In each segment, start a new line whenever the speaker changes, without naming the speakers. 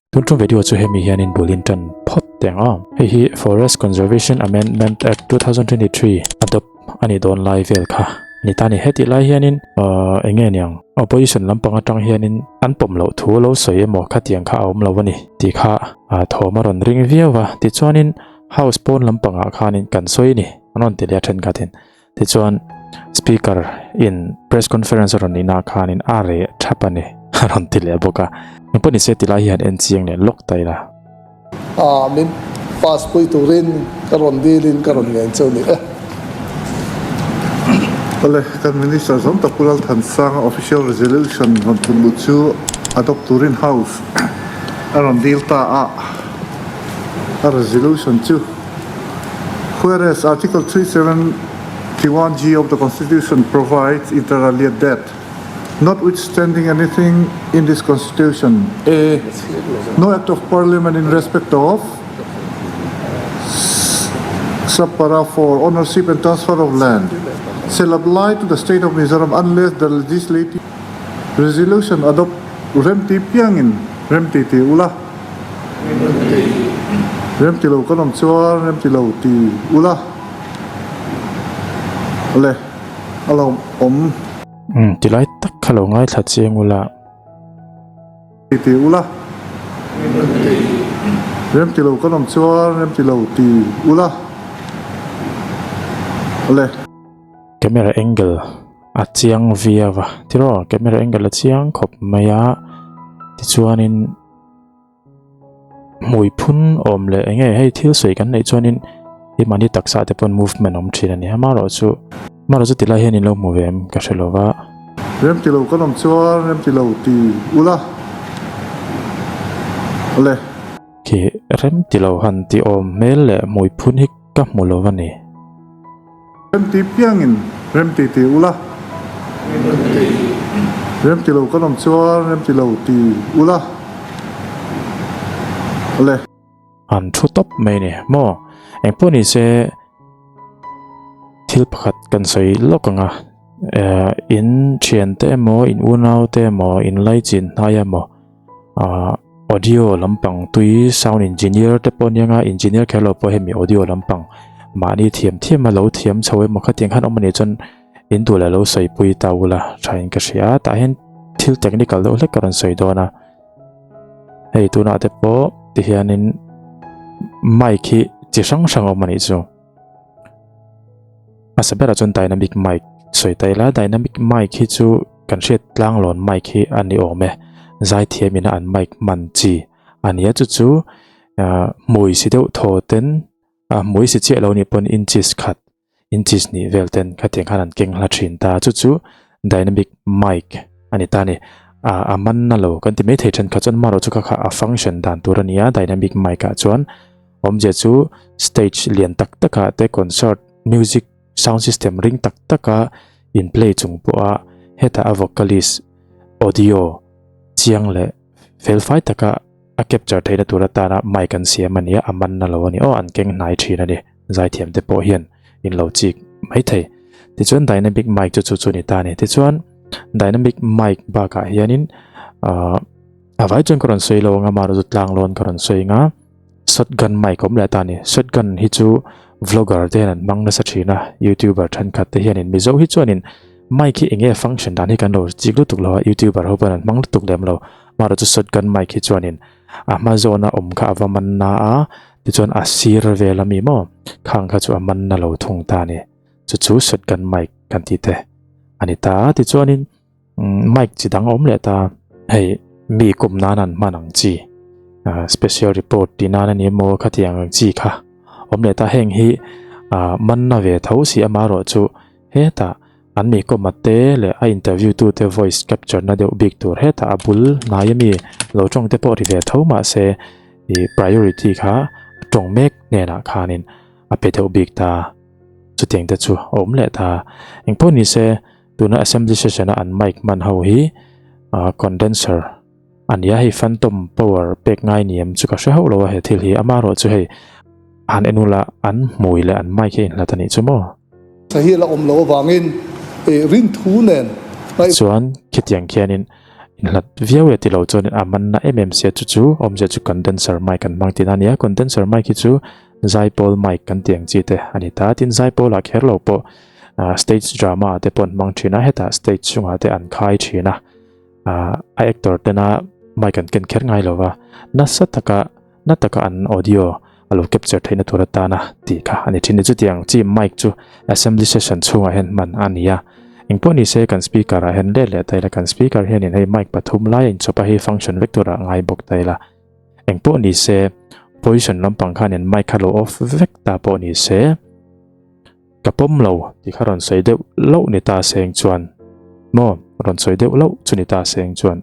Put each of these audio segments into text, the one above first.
Tun tum video chu hemi hianin bul in tan phawt teh ang aw. Hei hi Forest Conservation Amendment Act 2023 adopt a nih dawn lai vel kha a ni ta a ni. Hetih lai hianin ahh eng nge niang opposition lampang atang hianin an pawm loh thu lo sawi emaw khatiang kha a awm lo a ni tih kha ah thawm a rawn ring viau a. Tichuanin House pawn lampangah khanin kan sawi a ni an rawn ti leh a thenkhatin. Tichuan Speaker in press conference a rawn nihna ah khanin a reh thap a ni a rawn ti leh bawk a. Engpawh nise tilai hi han en chiang leh lawk ta ila.
A min pass pui turin ka rawn dilin ka rawn ngen cheu ni e.
Awle, kan Minister zawng tak Pu Lalthansanga official resolution rawn thun luh chu adopt turin House a rawn dil ta a, a resolution chu. Whereas Article 371G of the Constitution provides inter alia that, notwithstanding anything in this Constitution, a. No Act of Parliament in respect of Subpara 4 Ownership and Transfer of Land shall apply to the State of Mizoram unless the legislative resolution adopt remti piangin remti ti ula. Rem ti lo kan awm chuan rem ti lo ti ula le a lo awm.
Umm ti lai tak kha lo ngaithla chiang ula.
Ti ti ula. Rem ti lo kan awm chuan rem ti lo ti ula le.
Camera angle a chiang viau a tiraw camera angle a chiang khawp mai a tichuanin. Hmui phun awm leh eng nge hei thil sawi kan neih chuanin i mahni taksa te pawn movement awm thin a ni a amaherawh chu amaherawh chu tilai hian in lo hmu ve em ka hre lo va.
Rem ti lo kan awm chuan rem ti lo ti ula le.
Khi rem ti lo han ti awm hmel leh hmui phun hi ka hmu lo va ni.
Rem ti piangin rem ti ti ula. Rem ti lo kan awm chuan rem ti lo ti ula. Le.
An thu tawp mai ni maw? Engpawh ni se thil pakhat kan sawi lawk ang a, in thian te emaw in unau te emaw in laichin hnai emaw ah audio lampang tui sound engineer te pawh ania engineer kher lo pawh hemi audio lampang mahni thiam thiam a lo thiam chho emaw khatiang khan awm a nih chuan in duh leh lo sawi pui ta ula tha in ka hria a tah hian thil technical deuh hlek ka rawn sawi dawn a hei tunah te pawh tihianin mic hi chi hrang hrang a awm a nih chu hmasa berah chuan dynamic mic sawi ta ila dynamic mic hi chu. Kan hriat tlanglawn mic hi a ni awm e, zaithiam ina an mic hman chi a nia chu chu hmui si deuh thaw ten hmui si chiah lo nih pawn inches khat inches hnih vel ten khatiang khan an keng hla thin ta chu chu dynamic mic a ni ta a ni a man na lo kan ti maithei thenkhat chuan amaherawh chu kha kha a function dan tur a ni a dynamic mic ah chuan awmzia chu stage lian tak tak ah te concert music Sound system ring tak taka in play chung pawha heta a vocalist audio chiang leh felfai taka a capture theihna tur atana mic an siam a nia, a man na lo a ni aw, an keng hnai thin a ni. Zaithiam te pawh hian in lo chik mai thei. Tichuan dynamic mic chu chu chu ni ta a ni. Tichuan dynamic mic bakah hianin ahh a vai chuan ka rawn sawi lo ang a, amaherawhchu tlanglawn ka rawn sawi ang a. Shotgun mic awm leh ta a ni. Shotgun hi chu vlogger te hian an hmang nasa thin a, youtuber thenkhat te hianin Mizo hi chuanin mic hi eng nge function dan hi kan lo chik lutuk lo a, youtuber ho pawn an hmang lutuk lem lo. Amaherawhchu shotgun mic hi chuanin a hma zawna awm kha a va man na a, tichuan a sir vel ami maw khang kha chu a man na lo thung ta a ni. Chu chu shotgun mic kan tih te a ni ta a, tichuanin. Mic chi dang a awm leh ta. Hei mi kum nan an hman ang chi special report tih nan a ni emaw khatiang ang chi kha awm leh ta. Heng hi man na ve tho si amaherawh chu hetah an mi kawm a te leh a interview tu te voice capture na deuh bik tur hetah a bul hnai ami lo tawng te pawh ri ve tho mahse ih priority kha a tawng mek hnenah khanin a pe deuh bik ta. Chutiang te chu a awm leh ta. Engpawh ni se. Tuna assembly session a an mic hman ho hi ah condenser a nia hei phantom power pek ngai ni em chu ka hre hauh lo a he thil hi amaherawh chu hei han en ula an hmui leh an mic hi a inhlat a nih chu maw.
Tha hi a la awm lo avangin ih rinthu nen
Chuan khitiang khianin. Inhlat viau e tilo chuanin a man na em em sia chu chu awmzia chu condenser mic an hmang tihna a ni a, condenser mic hi chu zaipawl mic kan tih ang chi te a ni ta, tin zaipawl ah kher lo pawh ah stage drama ah te pawh an hmang thin a, hetah stage chungah te an khai thin a, ah a actor tena mic an ken kher ngai lo va, nasa taka Na taka an audio a lo capture theihna tur atana tih kha a ni thin ni. Chutiang chi mic chu assembly session chhungah hian hman a ni a. Engpawh ni se kan speaker ah hian let leh ta ila, kan speaker hianin hei mic pathum lai a inchawp a, hei function vek turah ngai bawk ta ila. Engpawh ni se position lampang khanin mic kha lo off vek ta pawh ni se ka pawm lo tih kha rawn sawi deuh loh ni ta seng chuan maw rawn sawi deuh loh chu ni ta seng chuan.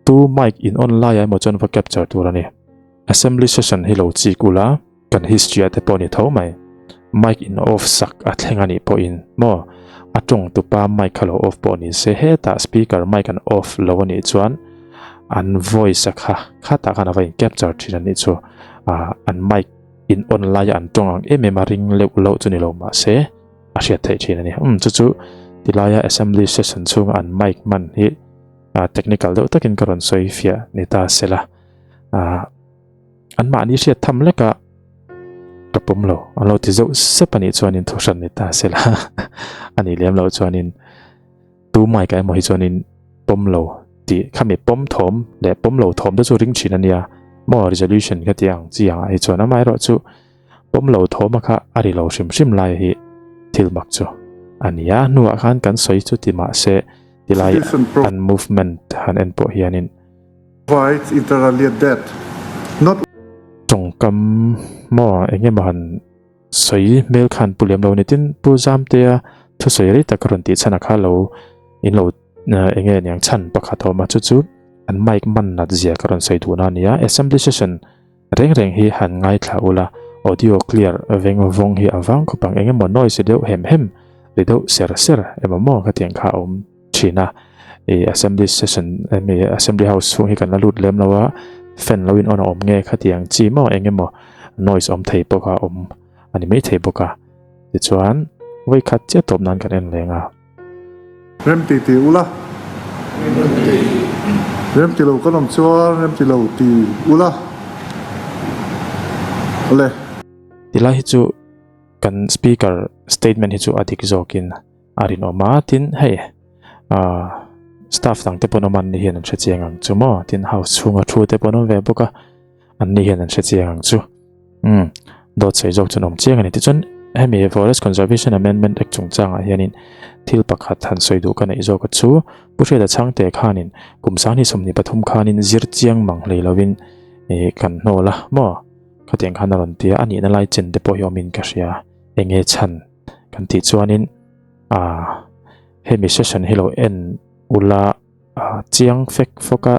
Tu mic in on lai ah emaw chuan va capture tur a ni. Assembly session hi lo chik ula, kan history ah te pawh ni tho mai. Mic in off sak a thleng a nih pawhin maw a tawng tupa mic kha lo off pawh ni se hetah speaker mic an off lo a nih chuan an voice a kha khatah khan a va in capture thin a nih chu. Ah an mic in on lai a an tawng ang em em a ring leuh loh chu ni lo mahse a hriat theih thin a ni. Umm chu chu tilaia assembly session chhunga an mic hman hi ah technical deuh takin ka rawn sawi fiah ni ta sela ah an mahni hriat tham lek a ka pawm lo an lo ti zeuh sep anih chuanin thu hran ni ta sela anih lem loh chuanin tu mic ah emaw hi chuanin pawm lo tih khami pawm thawm leh pawm lo thawm te chu ring thin ania maw resolution ka tih ang chi ang ah hi chuan amaherawhchu Pawm lo thawma kha a ri lo hrim hrim lai hi thil mak chu a ni a, hnuah khan kan sawi chu ti mah se tilai an movement han en pawh hianin.
Provides inter alia that not.
Tawngkam maw eng emaw han sawi hmel khan pu lem lo ni tin Pu Zamtea thusawi rei tak a rawn tih chhan a kha lo in lo eng nge niang chhan pakhat a awm a chu chu an mic man nat zia ka rawn sawi duhna a ni a assembly session Reng reng hi han ngaithla ula, audio clear veng vawng hi a vang khawp ang, engemaw noise deuh hem hem ri deuh ser ser emaw maw khatiang kha a awm thin a, ih assembly session emi assembly house chhung hi kan la lut lem lo a, fan lo in on a awm nge khatiang chi maw engemaw noise awm thei pawh kha a awm a ni maithei bawk a, tichuan vawikhat chiah tawp nan kan en leng a.
Rem ti ti ula. Rem ti lo kan awm chuan rem ti lo ti ula. Awle.
Tilai hi chu kan speaker statement hi chu a dik zawkin a rinawm a, tin hei ah staff dang te pawn awm an ni hian an hre chiang ang chu maw, tin house chhunga thu te pawn awm ve bawk a. An ni hian an hre chiang ang chu. Umm, dawt sawi zawk chuan awm chiang a ni. Tichuan, hemi Forest Conservation Amendment Act chungchangah hianin thil pakhat han sawi duh ka neih zawk a chu. Pu Hriata Chhangte khanin kum sanghnih 23 khanin zir chiang mang hlei lovin ih kan hnawl a maw? Khatiang khan a rawn ti a, a nihna lai chen te pawh hi awmin ka hria. Eng nge chhan kan tih chuanin ah hemi session hi lo en ula, A chiang fek fawk a,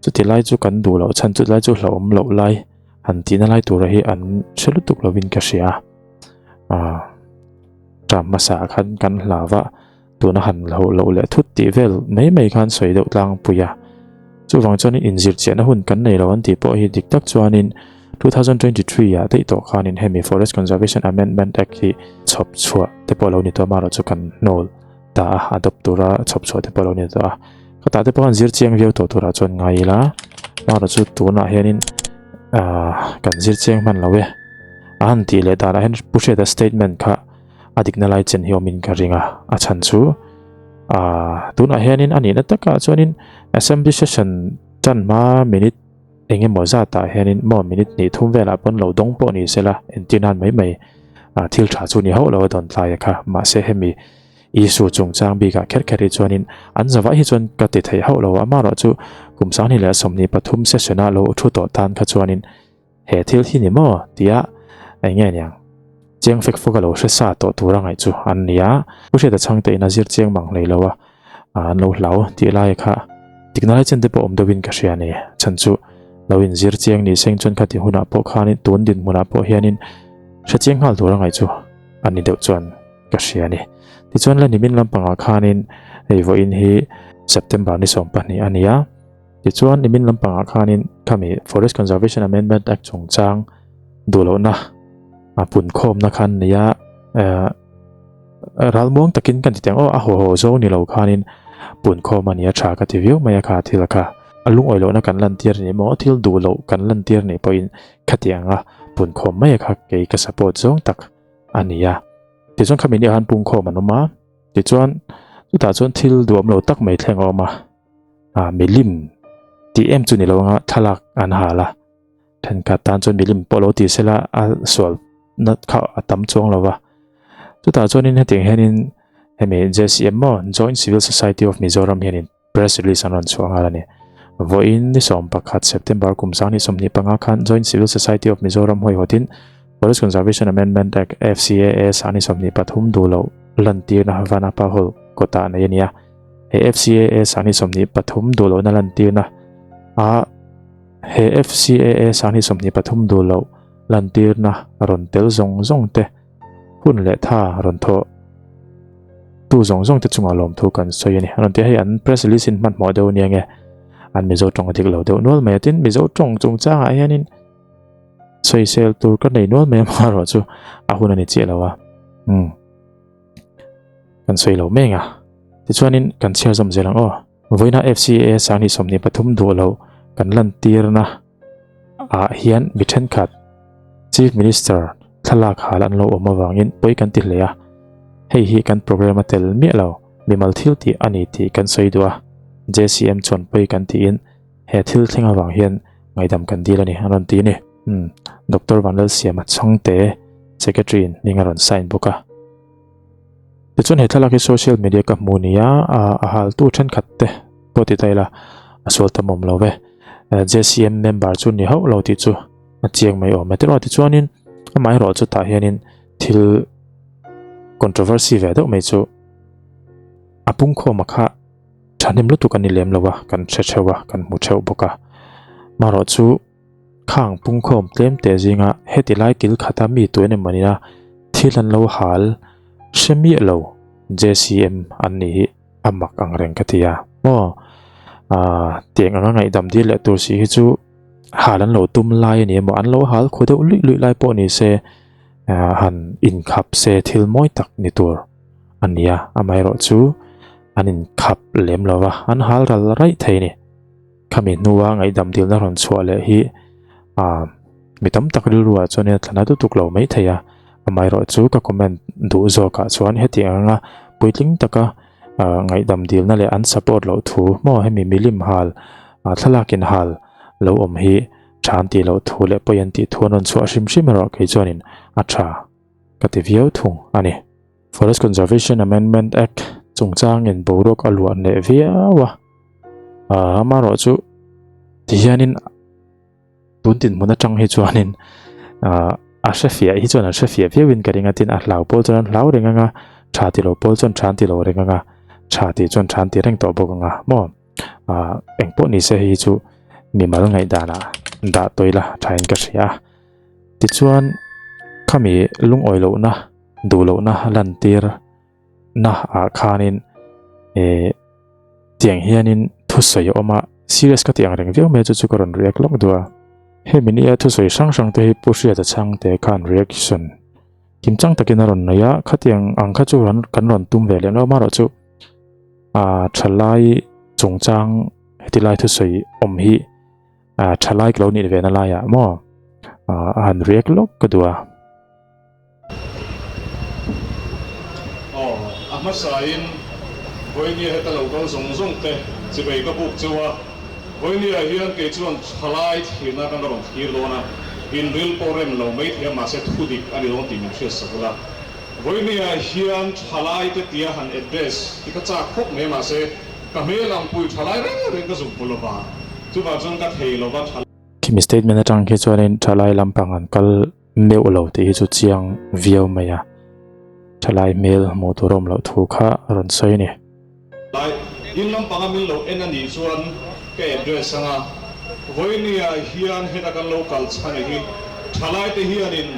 chuti lai chu kan duh loh chhan chuti lai chu hlauhawm loh lai han tihna lai tura hi an hre lutuk lovin ka hria a, ṭam hmasa ah khan kan hlau a, tuna han hlauh loh leh thut tih vel mai mai khan sawi deuh tlangpui a, chuvang chuanin inzir chiahna hun kan nei lo an tih pawh hi dik tak chuanin 2023 ah daih tawh khanin hemi Forest Conservation Amendment Act hi chhawp chhuah te pawh lo ni tawh amaherawh chu kan hnawl. ta a, a dawp tura chhawp chhuah te pawh a lo ni tawh a. Khatah te pawh khan zir chiang viau tawh turah chuan ngai ila, amaherawh chu tunah hianin ahh kan zir chiang hman lo e. A han tih leh danah hian Pu Hriata statement kha a dikna lai chen hi awmin ka ring a, a chhan chu ahh tunah hianin a nihna takah chuanin assembly session tan hma minute eng emaw zatah hianin maw minute hnih thum velah pawn lo dawng pawh ni sela entir nan mai mai ah thil tha chu ni hauh lo a dawn tlai a kha mahse hemi Isu chungchang bikah kher kher hi chuanin an zavah hi chuan ka ti thei hauh lo a amaherawh chu kum 2023 session a lo thu tawh tan kha chuanin he thil hi ni maw tia eng nge niang chiang fek fawk a lo hre sa tawh tur a ngaih chu an ni a Pu Hriata chhangte in a zir chiang mang hlei lo a an lo hlau tih lai kha dikna lai chen te pawh awm deuhin ka hria a ni chhan chu lo in zir chiang ni seng chuan khati hunah pawh khanin tun dinhmunah pawh hianin hre chiang nghal tur a ngaih chu an ni deuh chuan ka hria a ni. Tichuan la nimin lampangah khanin hei vawiin hi September ni 12 a ni a. Tichuan nimin lampangah khanin khami Forest Conservation Amendment Act chungchang duh lohna a punkhawmna khan a nei a. Ralmuang takin kan ti teng aw a haw haw zawng ni lo khanin. punkhawm a ni a tha ka ti viau mai a kha thil kha. A lungawi lohna kan lantir ni maw thil duh loh kan lantir nih pawhin khatiang a punkhawm mai a kha kei ka support zawng tak a ni a. Tichuan khami nia khan pungkhawm an awm a, tichuan chutah chuan thil duhawm lo tak mai thleng a awm a, ah milim tih em chu ni lo anga thlalak an hal a. Thenkhat tan chuan milim pawh lo ti sela a sual na kha a tam chuang lo va. Chutah chuanin hetiang hianin hemi JCM maw Joint Civil Society of Mizoram hianin press release an rawn chhuah nghal a ni. Vawiin ni 11 September kum 2025 khan Joint Civil Society of Mizoram hawihawtin Forest Conservation Amendment Act, FCAA, 2023 duh loh lantirna Vanapa Hall kawtah nei a ni a. He FCAA 2023 duh lohna lantirna a He FCAA 2023 duh loh lantirna rawn tel zawng zawng te, hun leh tha rawn thawh tu zawng zawng te chungah lawmthu kan sawi a ni. An rawn ti a, hei an press release in hmanhmawh deuh nia nge an Mizo tawng a dik lo deuh nual mai a, tin Mizo tawng chungchangah hianin sawisel tur ka nei nual mai a amaherawh chu a hun a ni chiah lo a, umm kan sawi lo mek a, tichuanin kan chhiar zawm zel ang aw. Vawiina FCAA 2023 duh loh kan lantirna ah hian mi thenkhat Chief Minister thlalak hal an lo awm avangin pawi kan ti hle a, hei hi kan programme a tel miah lo, mimal thil tih a ni tih kan sawi duh a, JCM chuan pawi kan tiin he thil thleng avang hian ngaihdam kan dil a ni an rawn ti a ni. Umm, Doctor Vanlalsiama Chhangte Secretary in hming a rawn sign bawk a. Tichuan he thlalak hi social media ka hmu nia a haltu thenkhat te pawh ti ta ila a sual tam awm lo ve. JCM member chu ni hauh lo tih chu a chiang mai awm e. Tirawh tichuanin amaherawh chu tah hianin thil controversy ve deuh mai chu a pungkhawm a kha thahnem lutuk a ni lem lo a, kan hre theuh a, kan hmu theuh bawk a. Amaherawh chu. Khang pungkhawm tlemte zinga heti lai kil khata mi tu emaw nia thil an lo hal hre miah lo JCM an nih hi a mak ang reng ka ti a maw aaa tiang anga ngaihdam dil leh tur si hi chu hal an lo tum lai a ni emaw an lo hal khaw deuh luih luih lai pawh ni se aaa han inkhap se thil mawi tak ni tur a ni a amaherawhchu an inkhap lem lo va an hal ral raih thei a ni. Khami hnua ngaihdam dilna rawn chhuah leh hi aaa mi tam tak rilruah chuan a thlana dutuk lo mai thei a, amaherawh chu ka comment duh zawkah chuan heti anga puitling taka aaa ngaihdam dilna leh an support loh thu maw hemi milim hal aaa thlalakin hal lo awm hi tha an tih loh thu leh pawi an tih thu an rawn chhuah hrim hrim erawh kei chuanin a tha ka ti viau thung a ni. Forest Conservation Amendment Act chungchangin boruak a luah hneh viau a, aaa amaherawh chu tihianin tun dinhmun atang hi chuanin aaa a hre fiah hi chuan an hre fiah viauin ka ring a tin a hlau pawl chuan an hlau reng ang a, tha ti lo pawl chuan tha an ti lo reng ang a, tha tih chuan tha an ti reng tawh bawk ang a maw aaa engpawh ni se hei hi chu mimal ngaihdanah dah tawih la thain ka hria a, tichuan khami lungawi lohna. Duh lohna lantir na ah khanin eh tiang hianin thusawi a awm a, serious ka tih ang reng viau mai a chu chu ka rawn react lawk duh a. Hemi nia thusawi hrang hrang te hi Pu Hriata Chhangte khan reaction kimchang takin a rawn nei a, khatiang ang kha chu kan rawn tum ve lem lo amaherawhchu ah thalai chungchang heti lai thusawi awm hi ah thalai ka lo nih ve na laiah maw ah a han react lawk ka duh a.
Aw, a hmasain Vawinia heta lo kal zawng zawng te chivei ka buk cheu a, Vawinia hian kei chuan thalai thlirna kan rawn thlir dawn a, inril pawh rem lo mai thei a mahse thudik a ni dawn tih min hriat sak ula. Vawinia hian thalai te tia han address hi ka chak khawp mai a mahse ka hmel ang pui thalai reng reng ka zuk hmu lova, chuvang chuan ka thei lova thalai.
Khimi statement atang khi chuanin thalai lampang an kal meuh lo tih hi chu chiang viau mai a, thalai hmel hmuh tur a awm loh thu kha a rawn sawi a ni.
Lai, in lampanga min lo en a nih chuan ka address anga, Vawinia hian heta kan lo kal chhan hi thalai te hianin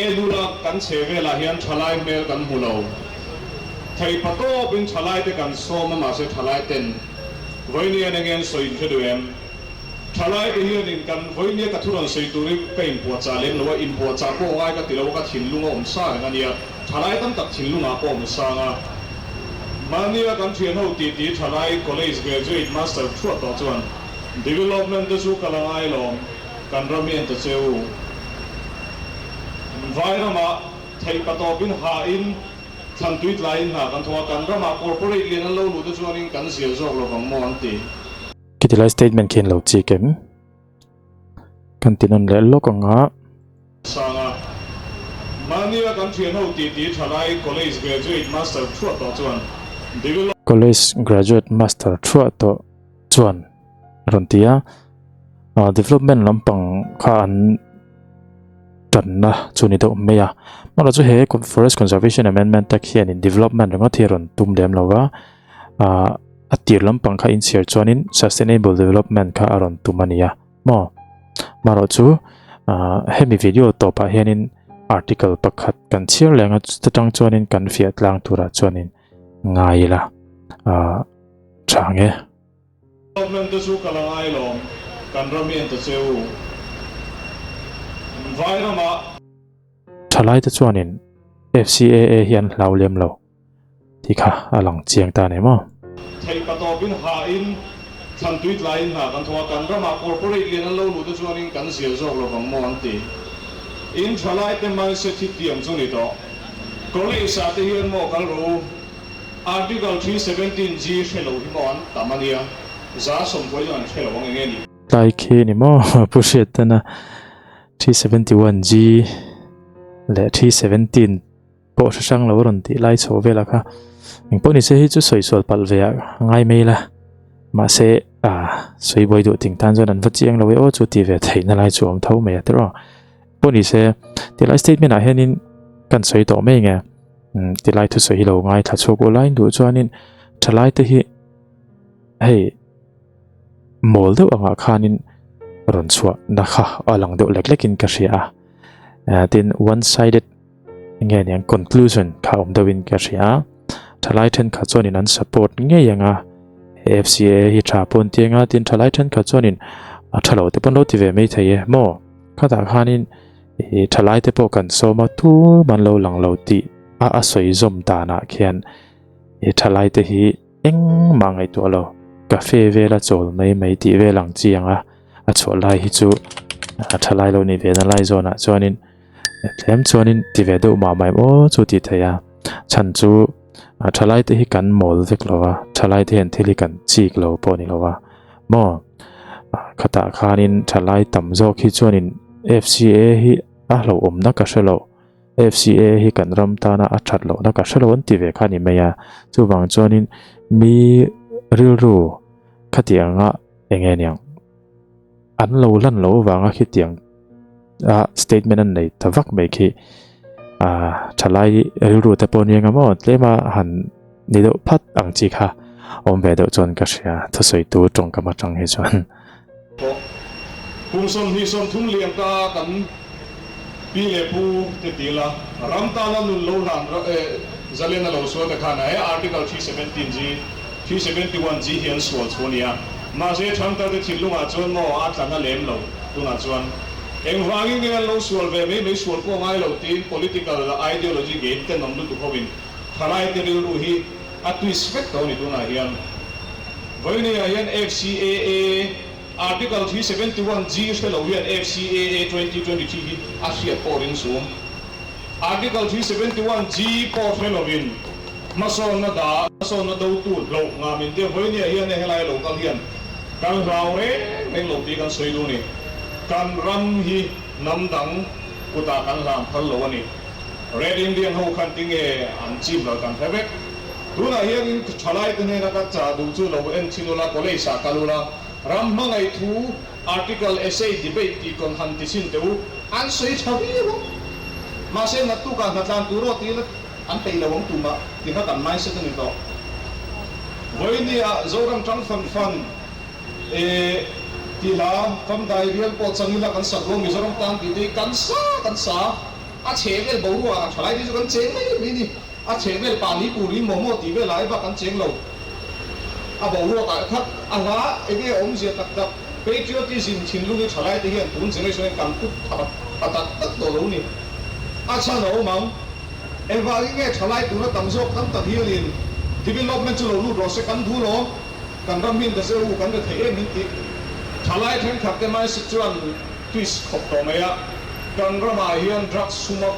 enula kan chhe velah hian thalai hmel kan hmu lo thei pa tawpin thalai te kan sawm a mahse thalai ten Vawinia eng nge an sawi in hre duh em? Thalaite hianin kan vawinia ka thu rawn sawi tur hi ka inpuahchah lem lo a, inpuahchah pawh ngai ka ti lo a, ka thinlung a awm sa reng a nia, thalai tam tak thinlungah pawh awm sang a. Mahnia kan thianho titi thalai college graduate master thuah tawh chuan development te chu kal a ngai lawm, kan ram hi en ta che u. Vai ramah theih patawpin hahin thlan tui tlaiin hna kan thawk a, kan ramah corporate lian an lo luh te chuanin kan zia zawk lo vang maw an ti.
Khiti lai statement khi an lo chik em? Kan ti nawn leh lawk ang a.
Sanga, Mahnia kan thianho titi thalai college graduate master thuah tawh chuan develop.
College graduate master thuah tawh chuan a rawn ti a, development lampang kha an tanna chu ni deuh mai a. Amaherawhchu chu he Forest Conservation Amendment Act hianin development ringawt hi a rawn tum lem lo va, a tir lampang kha inchhiar chuanin sustainable development kha a rawn tum a ni a maw. Amaherawhchu hemi video tawpah hianin article pakhat kan chhiar leh anga chuta tang chuanin kan fiah tlang turah chuanin ngai ila tha ang e.
Development te chu ka la ngai lawm, kan ram hi en ta che u. Vai ramah.
Thalaite chuanin FCAA hi an hlau lem lo. Ti kha a lang chiang ta ni maw?
Theih patawpin hahin thlan tui tlaiin hna kan thawk a, kan ramah corporate lian an lo luh te chuanin kan zia zawk lo vang maw an ti. In thalaite mindset hi tiang chu ni tawh. College ah te hian maw kal rawh u, Article 317 G hre lo hi maw an tam a nia, 120 chuan an hre lo ang eng nge ni?
Tlai khi ni maw Pu Hriattana 371 G leh 317. Pawh hre hrang lo rawn tih lai chho velah kha engpawh ni se hi chu sawi sual palh ve ah ngai mai la mahse ah sawi buai duh ting tan chuan an va chiang lo e aw chu tih ve theihna lai chu awm tho mai a tiraw pawh ni se tilai statement ah hianin kan sawi tawh mai nge tilai thusawi hi lo ngaithla chhuak u lai duh chuanin thalai te hi hei mawl deuh angah khanin rawn chhuah na kha a lang deuh lek lekin ka hria a tin one sided Enge aniang conclusion kha awm deuhin ka hria a, thalai thenkhat chuanin an support ngei ang a, FCA hi tha pawh an ti ang a, tin thalai thenkhat chuanin a tha lo te pawh an lo ti ve mai thei e maw? Khatah khanin ih thalai te pawh kan sawm a tum an lo lang lo tih a a sawi zawm danah khian ih thalai te hi engmah ngaihtuah lo cafe vela chawl mai mai tih vel ang chi ang a, a chhuah lai hi chu a thalai lo nih ve na lai zawnah chuanin. Tlem chuanin ti ve deuh mah mai maw chu tih theih a, chhan chu a thalai te hi kan mawl vek lo a, thalai te hian thil hi kan chik lo pawh ni lo a maw, khatah khanin thalai tam zawk hi chuanin FCA hi a hlauhawmna ka hre lo, FCA hi kan ram tana a that lohna ka hre lo an ti ve kha ni mai a, chuvang chuanin mi rilru khatianga eng nge niang. An lo lan loh avanga khitiang a statement an nei ta vak mai khi a thalai rilru te pawh nia maw tlema han ni deuh phat ang chi kha awm ve deuh chuan ka hria thusawi tu tawngkam atang hi chuan.
Kum 23 lian ta kan pi leh pu te ti la ram tana nun lo hlan zalen a lo sual te khan he article 317 G 371 G hi an sual chu a nia. Mahse Thangtar te thinlungah chuan maw a tla na lem lo tunah chuan engvangin nge an lo sual ve mai mai sual pawh ngai lo tiin political ideology game tenawm lutuk hovin thalai te rilru hi a twist vek tawh a ni tunah hian Vawinia hian FCAA Article 371 G hre lo hian FCAA 2023 hi a hriat pawh ring sum Article 371 G pawh hre lovin Hmasawnna dah, hmasawnna dotu hloh ngamin te vawinia hian e helai lo kal hian kan hlau reng reng lo tih kan sawi duh a ni. Kan ram hi hnam dang kutah kan hlan phal lo a ni. Red Indian ho khan tinge an chim lo kan hre vek. Tunah hianin thalai te hnena ka chah duh chu lo en thin ula, college ah kal ula, ram hmangaih thu article, essay, debate tih kawn han ti chhin teh u, an sawi tha viau a. Mahse naktukah hnatlan tur aw tiin a. An peih lo ang tumah ti kha kan mindset a ni tawh. Vawinia Zoram tang fan fan e ti hla fam dai rial pawh chang ila kan sak lo Mizoram tan tih te hi kan sa kan sa a chheh vel boruak a thalai te chu kan cheng mai mai ni a chheh vel pani puri momo tih vel ah bak kan cheng lo a boruak ah khat a hla enge awmzia tak tak patriotism thinlung hi thalai te hian tun generation hian kan put tha tak tak tawh lo ni a chhan a awm ang. Engvangin nge thalai tuna tam zawk tam tak hianin Development chu lo lut rawh se kan duh lo, kan ram hi in ta zeu u kan rethei em in ti. Thalai thenkhat te mindset chuan twist khawp tawh mai a, kan ramah hian drugs suma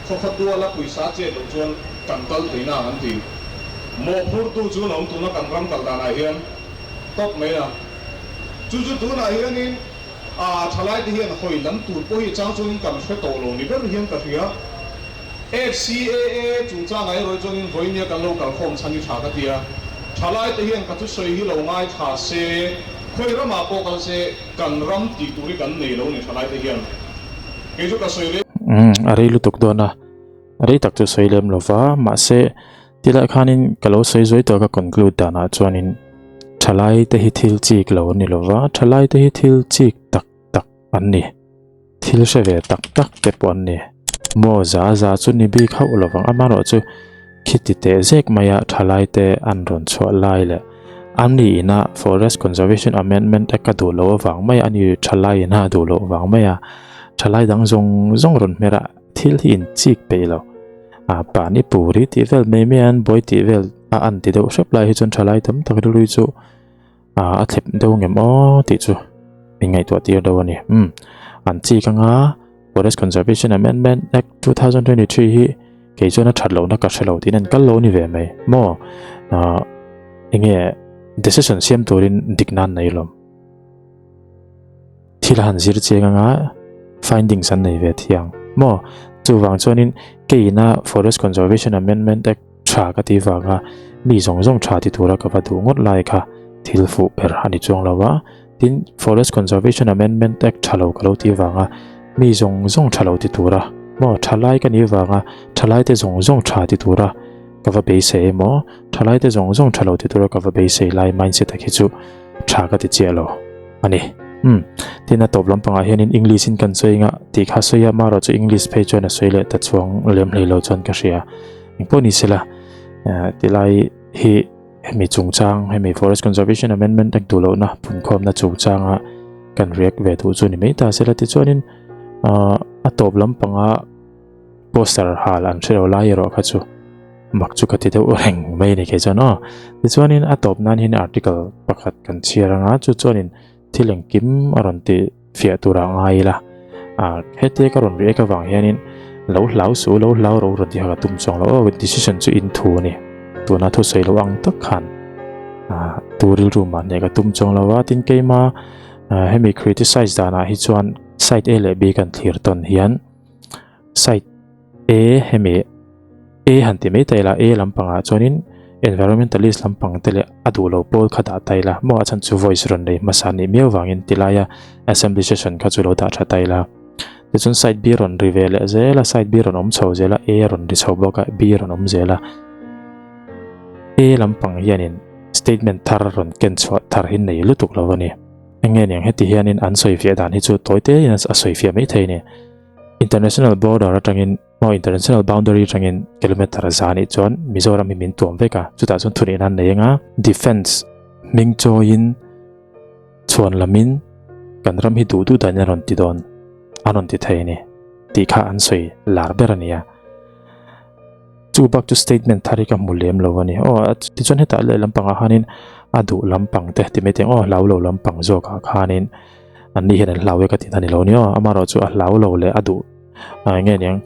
khawkhaw tuala pawisa chet loh chuan kan kal thei nang an ti. Mawhphurtu chu an awm tuna kan ram kal danah hian tawp mai a. Chu chu tunah hianin a thalaite hian hawi lam tur pawh hi chang chuanin kan hre tawh lo ni ber hian ka hria. FCAA chungchangah erawh chuanin vawinia kan lo kalkhawm chhan hi tha ka ti a, thalaite hian ka thusawi hi lo ngaithla se, khawi ramah pawh kal se kan ram tih tur hi kan nei lo ni thalaite hian. Kei chu ka sawi rei.
Umm a rei lutuk dawn a, rei tak chu sawi lem lo va, mahse tilai khanin ka lo sawi zuai tawh ka conclude danah chuanin thalaite hi thil chik lo an ni lo va, thalaite hi thil chik tak tak an ni. Thil hre ve tak tak te pawh an ni. Maw za za chu ni bik hauh lo vang. Amaherawhchu khiti teh zek maia thalai te an rawn chhuah lai leh an ni ina Forest Conservation Amendment Act a duh loh avang mai a ni thalai ina a duh loh vang mai a thalai dang zawng zawng rawn hmer a thil hi in chik peih lo. A pani puri tih vel mai mai a an buai tih vel a an ti deuh hrep lai hi chuan thalai tam tak rilru chu a thlep deuh ngem aw tih chu min ngaihtuah tir deuh a ni. Umm an chik anga Forest Conservation Amendment Act 2023 hi kei chuan a that lohna ka hre lo tiin an kal lo ni ve mai maw ah enge decision siam turin dik nan nei lawm thil a han zir chiang anga findings an nei ve thiang maw chuvang chuanin keina Forest Conservation Amendment Act Tha ka ti vanga mi zawng zawng tha ti tura ka va duh ngawt lai kha thil fuh ber a ni chuang lo a, tin Forest Conservation Amendment Act tha lo ka lo ti vanga mi zawng zawng tha lo ti tura maw tha lai ka nih vanga tha lai te zawng zawng tha ti tura ka va beisei emaw tha lai te zawng zawng tha lo ti tura ka va beisei lai mindset a khi chu tha ka ti chiah lo a ni. Umm tin a tawp lampangah hianin English in kan sawi anga tih kha sawi a marawh chu English phei chuan a sawi leh ta chuang lem hlei lo chuan ka hria. Engpawh ni sela tilai hi hemi chungchang hemi Forest Conservation Amendment Act duh lohna phunkhawmna chungchanga kan react ve duh chu ni mai ta sela tichuanin a tawp lampanga poster hal an hre lo lai erawh kha chu mak chu ka ti deuh reng mai a ni kei chuan aw tichuanin a tawp nan hian article pakhat kan chhiar anga chu chuanin thil engkim a rawn ti fiah turah ngai ila ah hetia ka rawn react avang hianin lo hlau suh lo hlau ro rawn ti kha ka tum chuang lo aw decision chu in thu a ni tuna thusawi lo ang tak khan ah tu rilru mah nia ka tum chuang lo a tin keima ah hemi criticize danah hi chuan side A leh B kan thlir tawn hian side A hemi A han ti mai ta ila A lampangah chuanin environmentalist lampang te leh a duh lo pawl kha dah ta ila maw a chhan chu voice rawn nei hmasa nih miau vangin ti laia assembly session kha chu lo dah tha ta ila tichuan side B rawn ri ve leh zel a side B rawn awm chho zel a A rawn ri chho bawk a B rawn awm zel a A lampang hianin statement thar rawn ken chhuah thar hi nei lutuk lo a ni eng nge niang heti hianin an sawi fiah dan hi chu tawi te in a sawi fiah mai thei a ni international border atangin Maw international boundary atangin kilometer za nih chuan Mizoram hi min tuam vek a, chutah chuan thunihna an nei anga defence hming chawiin chhuan lamin kan ram hi duh duh dahin a rawn ti dawn a rawn ti thei a ni tih kha an sawi lar ber a ni a. Chu bak chu statement thar hi ka hmu lem lo a ni. Aw tichuan hetah leh lampangah khanin a duh lampang te ti mai teng aw hlau lo lampang zawkah khanin an ni hian an hlau e ka tih na ni lo a ni aw amaherawh chu a hlau lo leh a duh eng nge niang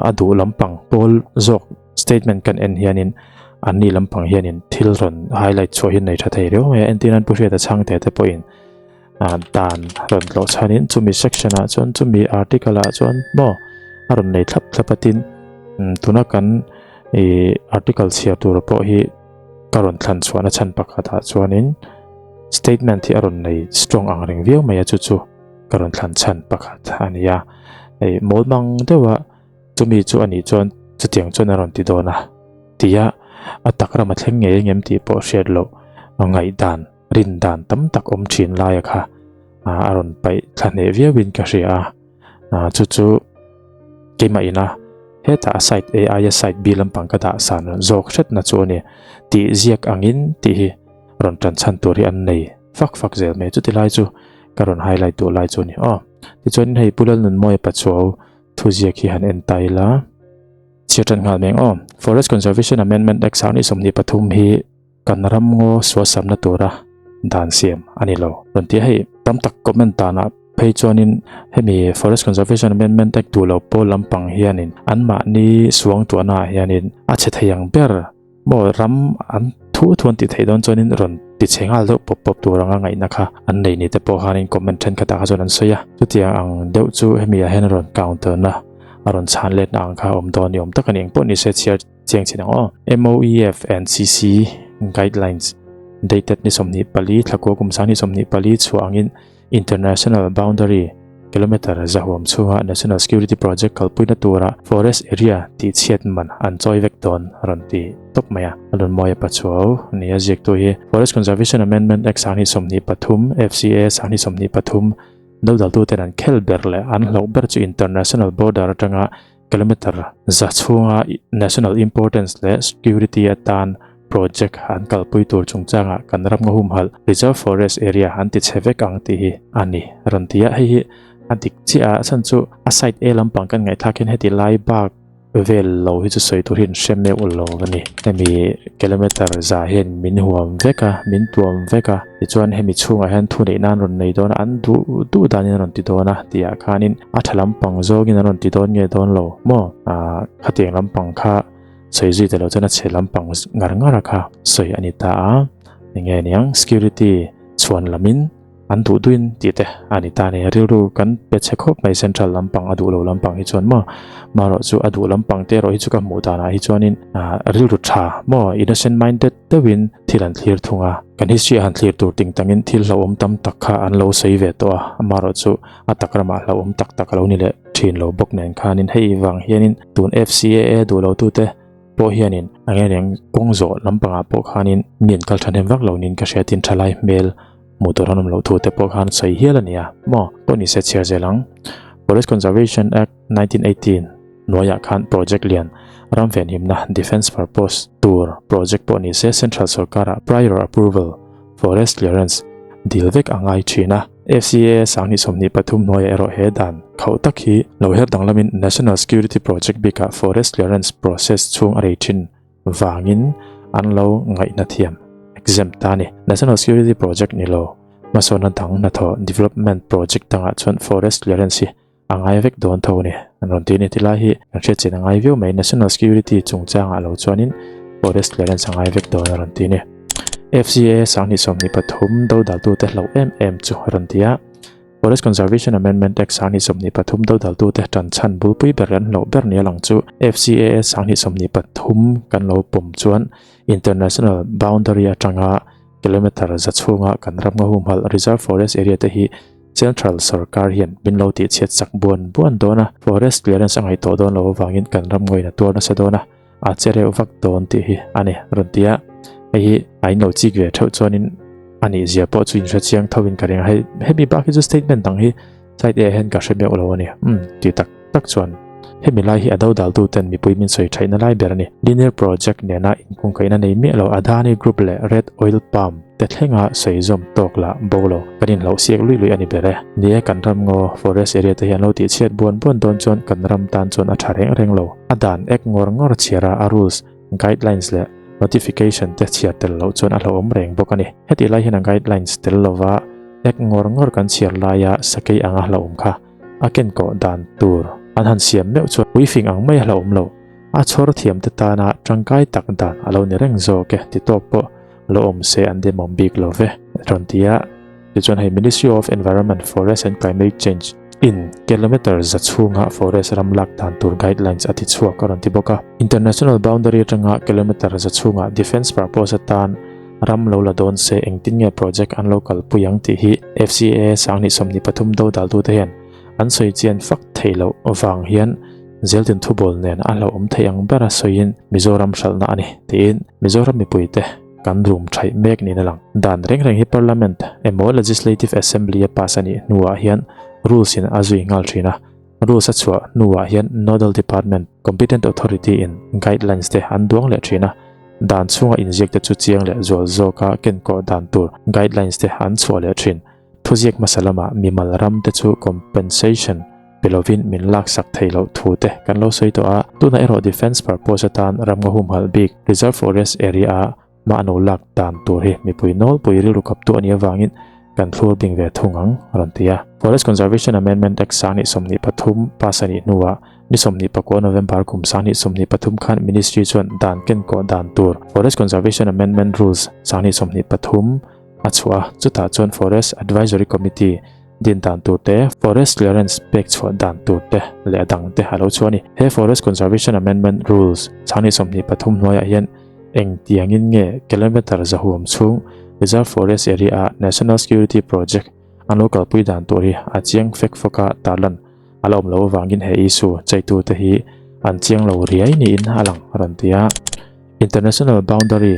a duh lampang pawl zawk statement kan en hianin an ni lampang hianin thil rawn highlight chhuah hi nei tha thei riau mai a entir nan Pu Hriata Chhangte te pawhin dan rawn tlawh chhanin chumi section ah chuan chumi article ah chuan maw a rawn nei thlap thlap a tin tuna kan ih article chhiar tur pawh hi ka rawn thlan chhuahna chhan pakhatah chuanin statement hi a rawn nei strong ang reng viau mai a chu chu. Ka rawn thlan chhan pakhat a ni a, hei mawl mang deuh a chumi chu a nih chuan chutiang chuan a rawn ti dawn a tia a tak ram a thleng ngei ang em tih pawh hriat loh ngaihdan rin dan tam tak awm thin laia kha a rawn paih thla hneh viau in ka hria a chu chu keimah ina hetah a side A aia side B lampang ka dah san zawk hretna chu a ni tih ziak angin tih hi rawn tan chhan tur hi an nei fak fak zel mai chuti lai chu ka rawn highlight duh lai chu a ni aw. Tichuanin hei Pu Lalnunmawia Pachuau thuziak hi han en ta ila. Chhiar tan nghal meng aw. Forest Conservation Amendment Act 2023 hi kan ram ngaw suasamna tura dan siam a ni lo. Rawn ti a hei tam tak comment danah phei chuanin hemi Forest Conservation Amendment Act duh lo pawl lampang hianin anmahni suangtuahnaah hianin a chhe thei ang ber maw ram an thu thu an tih theih dawn chuanin rawn ti chhe nghal deuh pawp pawp tur anga ngaihna kha an nei ni te pawh khanin comment thenkhatah kha chuan an sawi a. Chutiang ang deuh chu hemi ah hian a rawn counter na a rawn chhan letna ang kha a awm dawn ni awm tak a ni. Engpawh ni se chhiar chiang chin ang aw. MOEF and CC guidelines dated ni 24 thlakua kum 2024 chhuah angin International Boundary kilometre zahuam chhunga National Security Project kalpuina tura Forest Area tih chhiat man an chawi vek dawn a rawn ti tawp mai a. A rawn mawi a pachuau ni a ziaktu hi Forest Conservation Amendment Act 2023, FCA 2023, dodaltuten an khel ber leh an hlauh ber chu International Border atanga kilometre za chhunga national importance leh security atan project an kalpui tur chungchangah kan ram nga humhalh reserve forest area an ti chhe vek ang tih hi a ni a rawn ti a, hei hi a dik chiah a chhan chu a side A lampang kan ngaihthlak hian heti lai bak vel lo hi chu sawi tur hi an hre meuh lo a ni hemi kilometre za hian min huam vek a min tuam vek a tichuan hemi chhungah hian thu neih nan rawn nei dawn a an duh duh danin a rawn ti dawn a tihah khanin A tha lampang zawngin an rawn ti dawn nge dawn lo maw? Aaa khatiang lampang kha sawi zui ta lo chuan a chhe lampang ngar ngar a kha sawi a ni ta a, enge niang security chhuan lamin an duh duhin tih te a ni ta a ni. Rilru kan pe chhe khawp mai central lampang a duh lo lampang hi chuan maw? Marawh chu a duh lampang te erawh hi chu ka hmuh danah hi chuanin aaa rilru tha maw innocent minded deuhin thil an thlir thung a, kan history a han thlir tur ting tangin thil hlauhawm tam tak kha an lo sawi ve tawh a, amaherawhchu a tak ramah hlauhawm tak tak a lo ni leh thin lo bawk nen khanin hei vang hianin tun FCAA duh lo tute pawh hianin a nge reng kawng zawh lampangah pawh khanin mi an kal thahnem vak lo niin ka hria tin thalai hmel hmuh tur an awm loh thu te pawh khan sawi hial a ni a maw pawh ni se chhiar zel ang Forest Conservation Act 1918 hnuaiah khan project lian ram venhimna defence purpose tur project pawh ni se central sorkarah prior approval forest clearance dil vek a ngai thin a. FCAA 2023 hnuaiah erawh he dan khauh tak hi lo her danglamin National Security Project bikah Forest Clearance process chhung a rei thin vangin an lo ngaihna thiam, exempt, ta a ni. National Security Project ni lo, hmasawnna dang hnathawh, development project, dangah chuan Forest Clearance hi a ngai vek dawn tho a ni. An rawn ti a ni. Tilai hi kan hriat chin a ngai viau mai. National Security chungchangah lo chuanin Forest Clearance a ngai vek dawn a rawn ti a ni. FCA 2023 dodaltute hlauh em em chu a rawn ti a. Forest Conservation Amendment Act 2023 dodaltute tan chhan bulpui ber an hlauh ber nia lang chu FCAA 2023 kan lo pawm chuan International Boundary atanga kilometre za chhunga kan ram nga humhalh Reserve Forest Area te hi Central sorkar hian min lo tihchhiat chak buan buan dawn a, forest clearance a ngaihtuah dawn lo avangin kan ram ngawiin a tuar nasa dawn a, a che reuh vak dawn tih hi a ni rawn ti a. Hei hi a inlo chik ve theuh chuanin a nih zia pawh chu inhre chiang tho in ka ring a, hei hemi bak hi chu statement dang hi side A hian ka hre meuh lo a ni, umm ti tak tak chuan hemi lai hi a dodaltu ten mipui min sawi thaihna lai ber a ni. Linear project nena inkungkaihna nei miah lo Adani Group leh Red Oil Palm te thlenga sawi zawm tawk lah bo lo kan inhlauh siak luih luih a ni ber e. Ni e kan ram ngaw forest area te hi an lo tihchhiat buan buan dawn chuan kan ram tan chuan a tha reng reng lo. A dan ek ngawr ngawr chhiar a a rules, guidelines leh notification te chhiar tel loh chuan a hlauhawm reng bawk a ni. Hetih lai hian a guidelines tel lova ek ngawr ngawr kan chhiar laia sakei anga hlauhawm kha a ken kawh dan tur an han siam meuh chuan puifing ang mai a hlauhawm lo. A chhawr thiamte tana tangkai tak dan a lo ni reng zawk e ti tawk pawh lo awm se an demawm bik lo ve rawn ti a. Tichuan hei Ministry of Environment, Forest and Climate Change in kilometre za chhunga forest ram lak dan tur guidelines a ti chhuak a rawn ti bawk a. International boundary atanga kilometre za chhunga defence purpose atan ram lo la dawn se engtin nge project an lo kalpui ang tih hi FCAA 2023 dodaltute hian an sawi chian fak theih loh vang hian Zeltin thubawl nen a hlauhawm theih ang bera sawiin Mizoram hralhna a ni tiin Mizoram mipuite kan rum thaih mek niin a lang. Dan reng reng hi Parliament emaw Legislative Assembly a pass a nih hnuah hian rules in a zui nghal thin a, rules a chhuah hnuah hian Nodal Department, Competent Authority in guidelines te an duang leh thin a, dan chhunga inziak te chu chiang leh zual zawka kenkawh dan tur guidelines te an chhuah leh thin. Thuziak hmasa lamah mimal ram te chu compensation. pe lovin min laksak thei loh thu te kan lo sawi tawh a, tunah erawh defence purpose atan ramngaw humhalh bik reserve forest area a hma an lo lak dan tur hi mipui nawlpui rilru kaptu a nih avangin kan thlur bing ve thung ang a rawn ti a. Forest Conservation Amendment Act 2023 pass a nih hnuah ni 24 November kum 2023 khan Ministry chuan dan kenkawh dan tur Forest Conservation Amendment Rules 2023 a chhuah a, chutah chuan Forest Advisory Committee din dan tur te, Forest Clearance pek chhuah dan tur te leh a dang te a lo chhuah a ni. He Forest Conservation Amendment Rules 2023 hnuaiah hian eng tiangin nge kilometre zahuam chhung Reserve Forest Area-a National Security Project an lo kalpui dan tur hi a chiang fek fawk a tarlan a la awm loh avangin he issue chaitute hi an chiang lo riai niin a lang a rawn ti a. International Boundary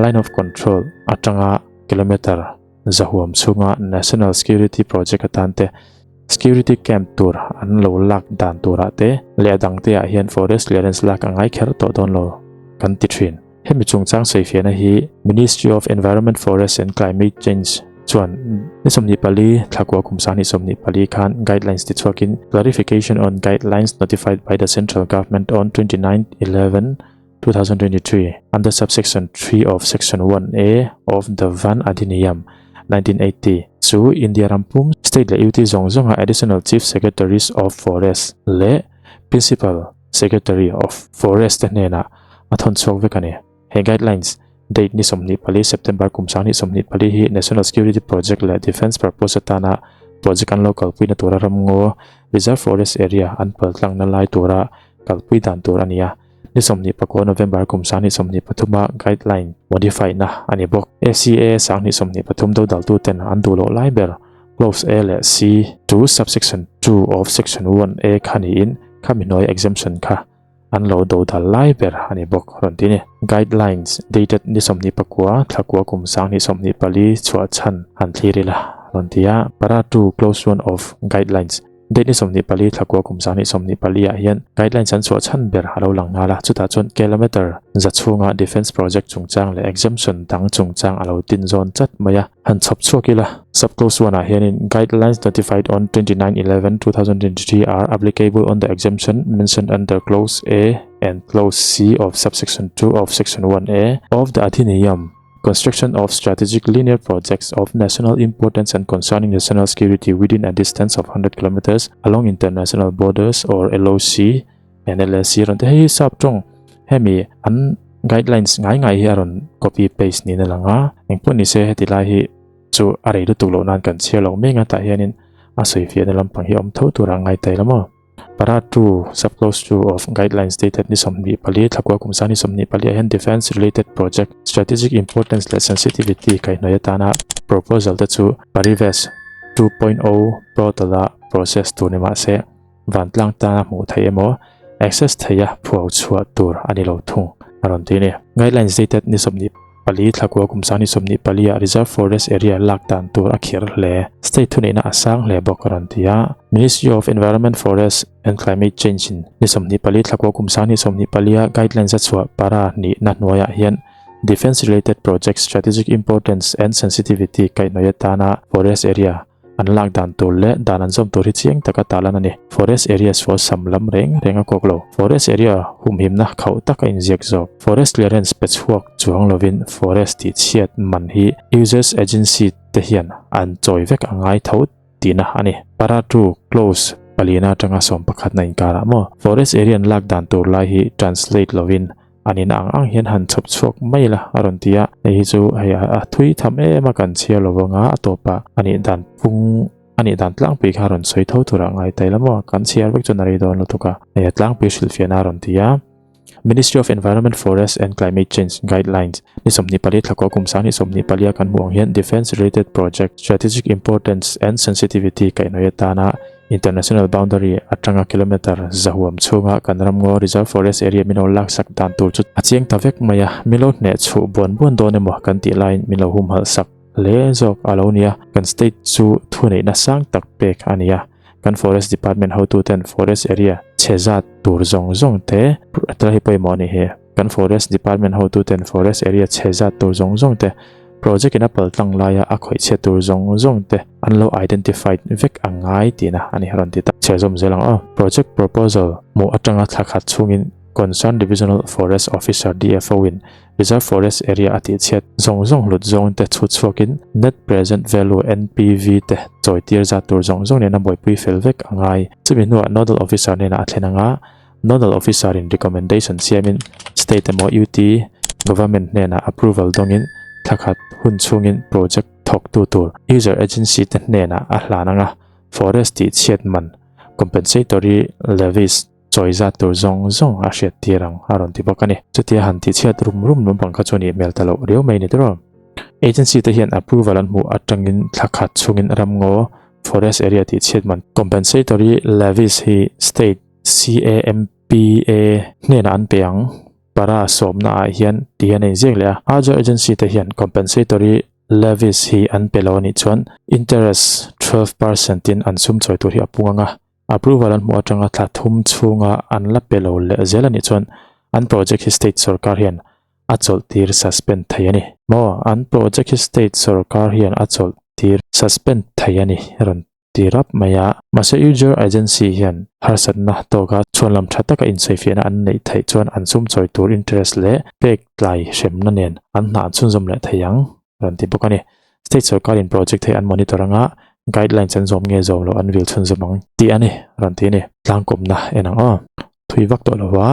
Line of Control atanga kilometre zahuam chhunga National Security Project atan te, Security Camp tur an lo lak dan turah te leh a dangte ah hian Forest Clearance lak a ngai kher tawh dawn lo kan ti thin. Hemi chungchang sawifiahna hi Ministry of Environment, Forest and Climate Change chuan ni 24 thlakua kum 2024 khan guidelines tichhuakin Clarification on Guidelines Notified by the Central Government on 29 11 2023 under subsection 3 of section 1A of the Van Adhiniyam 1980 chu India ram pum state leh UT zawng zawnga Additional Chief Secretaries of Forest leh Principal Secretary of Forest te hnenah a thawn chhuak vek a ni. He guidelines date ni 24 September kum 2024 hi National Security Project leh Defence Purpose atana project an lo kalpuina tura ramngaw Reserve Forest Area an paltlangna lai tura kalpui dan tur a ni a. Ni 24 November kum 2023 a guideline modify na a ni bawk. ACA 2023 dodaltu ten an duh loh lai ber Clause A leh C to subsection 2 of section 1A kha niin khami hnuai exemption kha an lo dodal lai ber a ni bawk rawn ti ni. Guidelines dated ni 24 thlakua kum 2024 chhuah chhan han thlir ila rawn ti a. Para 2 Clause 1 of guidelines Date ni 24 thlakua kum 2024 ah hian guidelines an chhuah chhan ber a lo lang nghal a, chutah chuan kilometre za chhunga defence project chungchang leh exemption dang chungchang a lo tin zawn chat mai a, han chhawp chhuak ila. Sub-clause 1 ah hianin guidelines notified on 29/11/2023 are applicable on the exemption mentioned under clause A and clause C of subsection 2 of section 1A of the Adhiniyam Construction of strategic linear projects of national importance and concerning national security within a distance of 100 kilometers along international borders or LOC and LAC rawn te hei hi sap tawng hemi an guidelines ngai ngai hi a rawn copy paste niin a lang a engpawh ni se heti lai hi chu a rei lutuk loh nan kan chhiar loh mek a tah hianin a sawifiahna lampang hi a awm tho tur a ngai ta ila maw. Para 2, Sub-Clause 2 of Guidelines dated ni 24 thlakua kum sang ni 24 ah hian Defence Related Project Strategic Importance leh Sensitivity kaihhnawih atana proposal te chu Parives 2.0 portal a process tur ni mahse vantlang tana hmuh theih emaw access theiha phuau chhuah tur a ni lo thung a rawn ti a ni. Guidelines dated ni 24 thlakua kum sang ni 24 ah Reserve Forest Area lak dan tur a khir hle. State thuneihna a sang hle bawk a rawn ti a. Ministry of Environment, Forest and Climate Change in ni 24 thlakua kum sang ni 24 a guidelines a chhuah para nihna hnuaiah hian Defence Related Projects Strategic Importance and Sensitivity kaihhnawih atana Forest Area An lak dan tur leh dan an zawm tur hi chiang taka tah lan a ni. Forest area sual sam lam reng reng a kawk lo. Forest area humhimna khauh tak a inziak zawk. Forest clearance pe chhuak chuang lovin forest tih chhiat man hi users agency te hian an chawi vek a ngai tho tihna a ni. Para 2 Clause palina atanga 11 na inkarah maw forest area an lak dan tur lai hi translate lovin An in ang ang hian han chhawp chhuak mai la a rawn ti a, hei hi chu hei a thui tham em a kan chhiar lo vang a, a tawpah a nih dan phung a nih dan tlangpui kha a rawn sawi tho turah ngai ta ila maw, kan chhiar vek chuan a rei dawn lutuk a, hei a tlangpui hrilhfiahna a rawn ti a. Ministry of Environment, Forest and Climate Change Guidelines ni 24 thlakua kum 2024 a kan hmuh ang hian Defence Related Project Strategic Importance and Sensitivity kaihhnawih atana International boundary atanga kilometre zahuam chhunga kan ramngaw reserve forest area min lo laksak dan tur chu a chiang ta vek mai a, min lo hneh chhuh buan buan dawn emaw kan tih laiin min lo humhalh sak hle zawk a lo nia. Kan state chu thuneihna sang tak pek a ni a, kan forest department hotuten forest area chhe zat tur zawng zawng te tel hi pawimawh a ni hi. Kan forest department hotuten forest area chhe zat tur zawng zawng te, project in a pal tlang laia a khawih chhe tur zawng zawng te an lo identified vek a ngai tihna a ni a rawn ti ta. Chhiar zawm zel ang aw. Project proposal hmuh atanga thla khat chhungin Concerned Divisional Forest Officer, DFO, in Reserve Forest Area a tihchhiat zawng zawng hlut zawng te chhut chhuakin Net Present Value, NPV, te chawi tir zat tur zawng zawng nena buaipui fel vek a ngai. Chumi hnuah Nodal Officer hnenah a thlen anga Nodal Officer in recommendation siamin State emaw UT Government hnenah approval dawngin thla khat hun chhungin project thawktu tur User Agency te hnenah a hlan anga Forest tihchhiat man, Compensatory Levies, chawi zat tur zawng zawng a hriat tir ang a rawn ti bawk a ni. Chutia han tihchhiat rum rum lampang kha chu nih hmel ta loh riau mai ni tiraw. Agency te hian approval an hmuh atangin thla khat chhungin ramngaw, forest area tihchhiat man, Compensatory Levies hi State CAMPA hnenah an pe ang. Para sawmna ah hian ti hian a inziak leh a. Other agency te hian compensatory levies hi an pe lo anih chuan interest 12% in an sum chawi tur hi a pung ang a. Approval an hmuh atanga thla thum chhunga an la pe lo leh zel anih chuan an project hi state sorkar hian a chawlh tir suspend thei a ni. Maw? An project hi state sorkar hian a chawlh tir suspend thei a ni rawn ti rap mai a. Mahse User Agency hian harsatna tawka chhuanlam tha taka insawifiahna an neih theih chuan an sum chawi tur interest leh pek tlai hremna nen an hna an chhunzawm leh thei ang rawn ti bawk a ni. State sorkarin project hi an monitor anga guidelines an zawm nge zawm loh an vil chhunzawm ang tih a ni rawn ti a ni. Tlangkawmna en ang aw. Thui vak tawh lo a.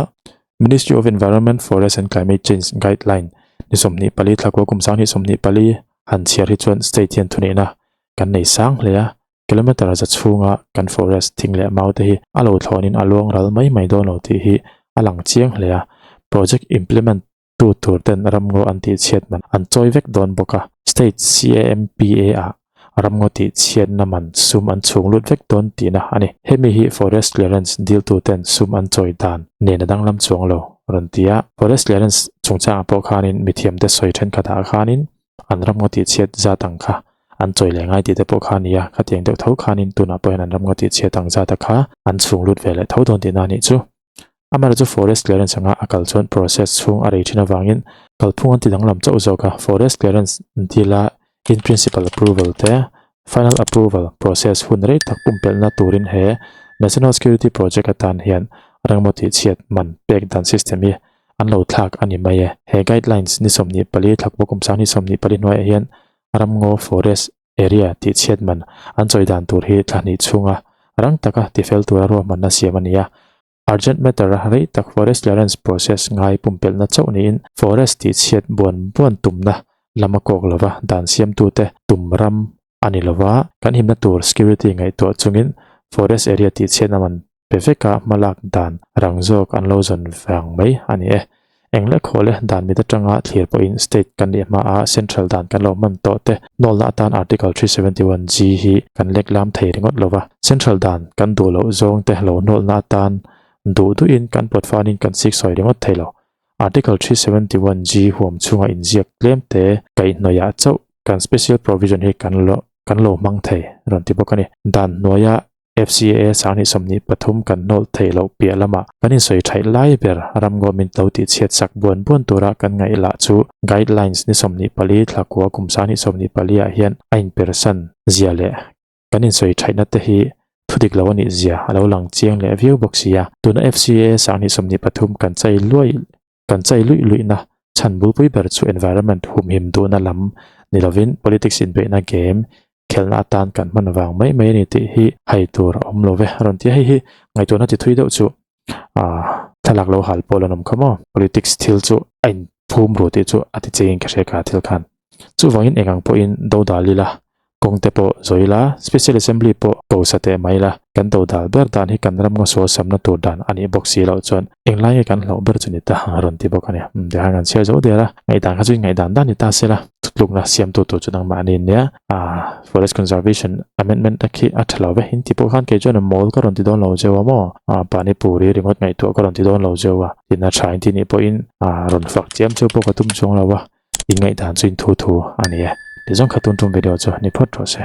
Ministry of Environment, Forest and Climate Change guideline ni 24 thla kua kum 2024 han chhiar hi chuan state hian thuneihna kan nei sang hle a, kilometre za chhunga kan forest thing leh mau te hi a lo thlawnin a luang ral mai mai dawn lo tih hi a lang chiang hle a, project implement tu tur ten ramngaw an tih chhiat man an chawi vek dawn bawk a, state CAMPA ah ramngaw tih chhiatna man sum an chhung lut vek dawn tihna a ni. Hemi hi forest clearance deal tu ten sum an chawi dan nen a danglam chuang lo rawn ti a, forest clearance chungchangah pawh khanin mithiamte sawi thenkhatah khanin an ramngaw tih chhiat zat ang kha an chawi leh ngai tih te pawh kha a ni a, khatiang deuh tho khanin tunah pawh hian an ramngaw tih chhiat ang zat a kha an chhung lut ve leh tho dawn tihna a nih chu. Amaherawhchu chu forest clearance anga a kal chuan process chhung a rei thin avangin kalphung an ti danglam chauh zawk a, forest clearance deal a in principle approval te final approval process hun rei tak pumpelhna turin he National Security Project atan hian ramngaw tih chhiat man pek dan system hi an lo thlak a ni mai e. He guidelines ni 24 thla pawh kum sang ni 24 hnuaiah hian ramngaw forest area tih chhiat man an chawi dan tur hi thla hnih chhunga rang taka tifel tura ruahmanna siam a ni a. Urgent matter a rei tak forest clearance process ngai pumpelhna chauh niin forest tih chhiat buan buan tumna lam a kawk lova dan siamtute tum ram a ni lova kan himna tur security ngaihtuah chungin forest area tih chhiatna man Pe veka hmalak dan rang zawk an lo zawn vang mai a ni e. Eng leh khaw le dan mit atanga thlir pawhin state kan nih hmaa central dan kan lo hman tawh te nawlna atan Article 371 G hi kan lek lam thei ringawt lo va. Central dan kan duh loh zawng te lo nawlna atan duh duhin kan pawt fanin kan siksawi ringawt thei lo. Article 371 G huam chhunga inziak tlem te kaihhnawihah chauh kan special provision hi kan lo kan lo hmang thei rawn ti bawk a ni. Dan hnuaia FCAA 2023 kan hnawlh theih loh piah lamah kan insawi thaih lai ber ramngaw min to tih chhiat sak buan buan tura kan ngaih lah chu guidelines ni 24 thla kua kum 2024 ah hian a inpersan zia leh kan insawi thaihna te hi thudik lo a nih zia a lo lang chiang leh viau bawk si a. Tuna FCAA 2023 kan chai luai kan chai luih luihna chhan bulpui ber chu environment humhim duhna lam ni lovin politics inbeihna game khelna atan kan hman vang mai mai a ni tih hi hai tur a awm lo ve. A rawn ti a, hei hi ngaihtuahna ti thui deuh chu ah thlalak lo hal pawh la nawm kha maw. Politics thil chu a inphum ru tih chu a ti chengin ka hria ka thil khan. Chuvangin eng ang pawhin do dal ila, kawng te pawh zawh ila, Special Assembly pawh ko sa teh mai ila, kan do dal ber dan hi kan ram ngaw samna tur dan a nih bawk si loh chuan englai nge kan hlauh ber chu ni ta a rawn ti bawk a ni. Umm tikhan kan chhiar zo der a, ngaihdan kha chu ngaihdan dan ni ta se la, thutlukna siamtu tur chu nangmah a ni nia, ah Forest Conservation Amendment a khi a tha lo ve, in ti pawh khan kei chuan mawl ka rawn ti dawn lo zeuh a maw, ah Panipuri ringawt ngaihtuah ka rawn ti dawn lo zeuh a, tina tha in ti nih pawhin ah rawn fak chiam chu pawh ka tum chuang lo a. In ngaihdan chu in thu thu a ni e. Tizawng kha tun tum video chu ni phawt rawh se.